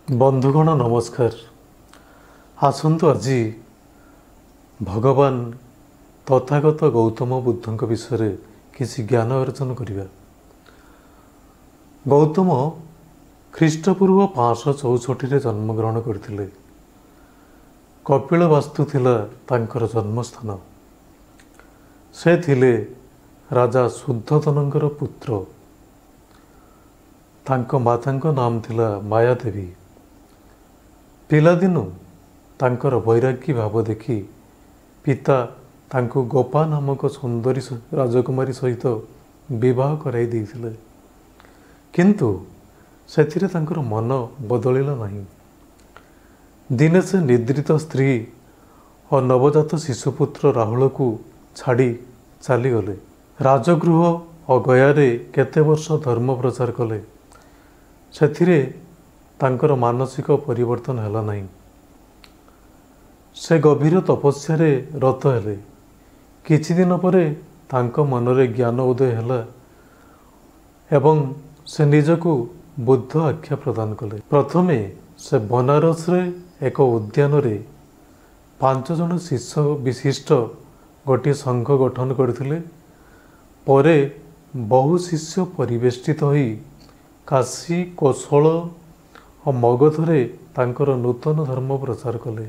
ବନ୍ଧୁଗଣ ନମସ୍କାର। ଆସନ୍ତୁ ଆଜି ଭଗବାନ ତଥାଗତ ଗୌତମ ବୁଦ୍ଧଙ୍କ ବିଷୟରେ କିଛି ଜ୍ଞାନ ଅର୍ଜନ କରିବା। ଗୌତମ ଖ୍ରୀଷ୍ଟପୂର୍ବ 564ରେ ଜନ୍ମଗ୍ରହଣ କରିଥିଲେ। କପିଳବାସ୍ତୁ ଥିଲା ତାଙ୍କର ଜନ୍ମସ୍ଥାନ। ସେ ଥିଲେ ରାଜା ଶୁଦ୍ଧୋଦନଙ୍କର ପୁତ୍ର। ତାଙ୍କ ମାତାଙ୍କ ନାମ ଥିଲା ମାୟାଦେବୀ। ପିଲାଦିନୁ ତାଙ୍କର ବୈରାଗ୍ୟୀ ଭାବ ଦେଖି ପିତା ତାଙ୍କୁ ଗୋପା ନାମକ ସୁନ୍ଦରୀ ରାଜକୁମାରୀ ସହିତ ବିବାହ କରାଇ ଦେଇଥିଲେ, କିନ୍ତୁ ସେଥିରେ ତାଙ୍କର ମନ ବଦଳିଲା ନାହିଁ। ଦିନେ ସେ ନିଦ୍ରିତ ସ୍ତ୍ରୀ ଓ ନବଜାତ ଶିଶୁପୁତ୍ର ରାହୁଳକୁ ଛାଡ଼ି ଚାଲିଗଲେ। ରାଜଗୃହ ଓ ଗୟାରେ କେତେ ବର୍ଷ ଧର୍ମ ପ୍ରଚାର କଲେ, ସେଥିରେ ତାଙ୍କର ମାନସିକ ପରିବର୍ତ୍ତନ ହେଲା ନାହିଁ। ସେ ଗଭୀର ତପସ୍ୟାରେ ରତ ହେଲେ। କିଛି ଦିନ ପରେ ତାଙ୍କ ମନରେ ଜ୍ଞାନ ଉଦୟ ହେଲା ଏବଂ ସେ ନିଜକୁ ବୁଦ୍ଧ ଆଖ୍ୟା ପ୍ରଦାନ କଲେ। ପ୍ରଥମେ ସେ ବନାରସରେ ଏକ ଉଦ୍ୟାନରେ 5 ଜଣ ଶିଷ୍ୟ ବିଶିଷ୍ଟ ଗୋଟିଏ ସଂଘ ଗଠନ କରିଥିଲେ। ପରେ ବହୁ ଶିଷ୍ୟ ପରିବେଷ୍ଟିତ ହୋଇ କାଶୀ, କୋଶଳ ଓ ମଗଧରେ ତାଙ୍କର ନୂତନ ଧର୍ମ ପ୍ରଚାର କଲେ।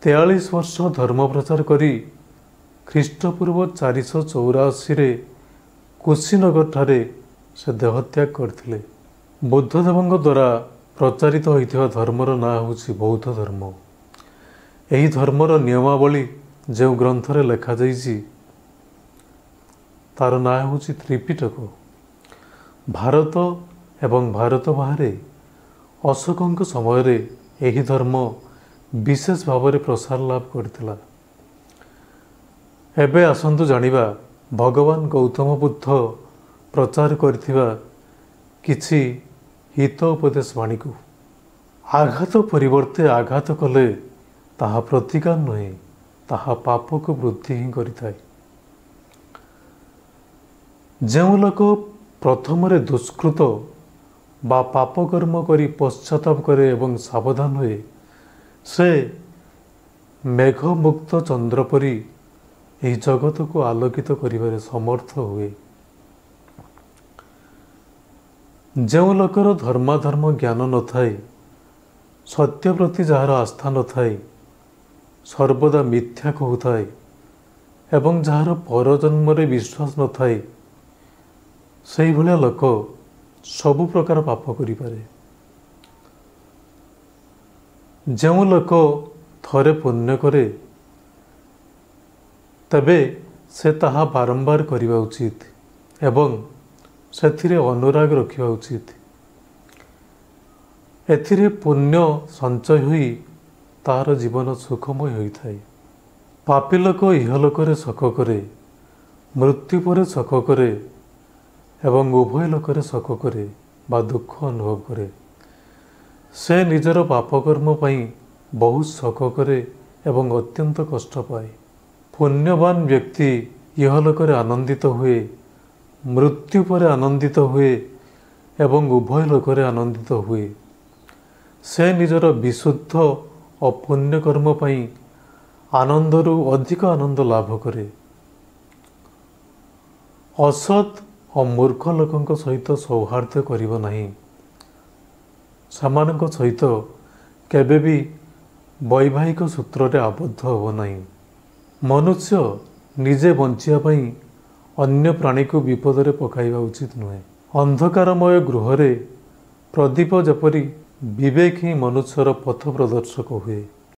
43 ବର୍ଷ ଧର୍ମ ପ୍ରଚାର କରି ଖ୍ରୀଷ୍ଟପୂର୍ବ 484ରେ କୁଶୀନଗରଠାରେ ସେ ଦେହତ୍ୟାଗ କରିଥିଲେ। ବୁଦ୍ଧଦେବଙ୍କ ଦ୍ୱାରା ପ୍ରଚାରିତ ହୋଇଥିବା ଧର୍ମର ନାଁ ହେଉଛି ବୌଦ୍ଧ ଧର୍ମ। ଏହି ଧର୍ମର ନିୟମାବଳୀ ଯେଉଁ ଗ୍ରନ୍ଥରେ ଲେଖାଯାଇଛି ତାର ନାଁ ହେଉଛି ତ୍ରିପିଟକ। ଭାରତ ଏବଂ ଭାରତ ବାହାରେ ଅଶୋକଙ୍କ ସମୟରେ ଏହି ଧର୍ମ ବିଶେଷ ଭାବରେ ପ୍ରସାର ଲାଭ କରିଥିଲା। ଏବେ ଆସନ୍ତୁ ଜାଣିବା ଭଗବାନ ଗୌତମ ବୁଦ୍ଧ ପ୍ରଚାର କରିଥିବା କିଛି ହିତ ଉପଦେଶ ବାଣୀକୁ। ଆଘାତ ପରିବର୍ତ୍ତେ ଆଘାତ କଲେ ତାହା ପ୍ରତିକାର ନୁହେଁ, ତାହା ପାପକୁ ବୃଦ୍ଧି ହିଁ କରିଥାଏ। ଯେଉଁ ଲୋକ ପ୍ରଥମରେ ଦୁଷ୍କୃତ ବା ପାପକର୍ମ କରି ପଶ୍ଚାତାପ କରେ ଏବଂ ସାବଧାନ ହୁଏ, ସେ ମେଘମୁକ୍ତ ଚନ୍ଦ୍ର ପରି ଏହି ଜଗତକୁ ଆଲୋକିତ କରିବାରେ ସମର୍ଥ ହୁଏ। ଯେଉଁ ଲୋକର ଧର୍ମାଧର୍ମ ଜ୍ଞାନ ନଥାଏ, ସତ୍ୟ ପ୍ରତି ଯାହାର ଆସ୍ଥା ନଥାଏ, ସର୍ବଦା ମିଥ୍ୟା କହୁଥାଏ ଏବଂ ଯାହାର ପରଜନ୍ମରେ ବିଶ୍ୱାସ ନଥାଏ, ସେଇଭଳିଆ ଲୋକ ସବୁ ପ୍ରକାର ପାପ କରିପାରେ। ଯେଉଁ ଲୋକ ଥରେ ପୁଣ୍ୟ କରେ, ତେବେ ସେ ତାହା ବାରମ୍ବାର କରିବା ଉଚିତ ଏବଂ ସେଥିରେ ଅନୁରାଗ ରଖିବା ଉଚିତ। ଏଥିରେ ପୁଣ୍ୟ ସଞ୍ଚୟ ହୋଇ ତାହାର ଜୀବନ ସୁଖମୟ ହୋଇଥାଏ। ପାପୀ ଲୋକ ଇହଲୋକରେ ଶୋକ କରେ, ମୃତ୍ୟୁ ପରେ ଶୋକ କରେ ଏବଂ ଉଭୟ ଲୋକରେ ଶୋକ କରେ ବା ଦୁଃଖ ଅନୁଭବ କରେ। ସେ ନିଜର ପାପକର୍ମ ପାଇଁ ବହୁତ ଶୋକ କରେ ଏବଂ ଅତ୍ୟନ୍ତ କଷ୍ଟ ପାଏ। ପୁଣ୍ୟବାନ ବ୍ୟକ୍ତି ଇହଲୋକରେ ଆନନ୍ଦିତ ହୁଏ, ମୃତ୍ୟୁ ପରେ ଆନନ୍ଦିତ ହୁଏ ଏବଂ ଉଭୟ ଲୋକରେ ଆନନ୍ଦିତ ହୁଏ। ସେ ନିଜର ବିଶୁଦ୍ଧ ଓ ପୁଣ୍ୟକର୍ମ ପାଇଁ ଆନନ୍ଦରୁ ଅଧିକ ଆନନ୍ଦ ଲାଭ କରେ। ଅସତ୍ ଓ ମୂର୍ଖ ଲୋକଙ୍କ ସହିତ ସୌହାର୍ଦ୍ଦ୍ୟ କରିବ ନାହିଁ। ସେମାନଙ୍କ ସହିତ କେବେ ବି ବୈବାହିକ ସୂତ୍ରରେ ଆବଦ୍ଧ ହେବ ନାହିଁ। ମନୁଷ୍ୟ ନିଜେ ବଞ୍ଚିବା ପାଇଁ ଅନ୍ୟ ପ୍ରାଣୀକୁ ବିପଦରେ ପକାଇବା ଉଚିତ ନୁହେଁ। ଅନ୍ଧକାରମୟ ଗୃହରେ ପ୍ରଦୀପ ଯେପରି, ବିବେକ ହିଁ ମନୁଷ୍ୟର ପଥ ପ୍ରଦର୍ଶକ ହୁଏ।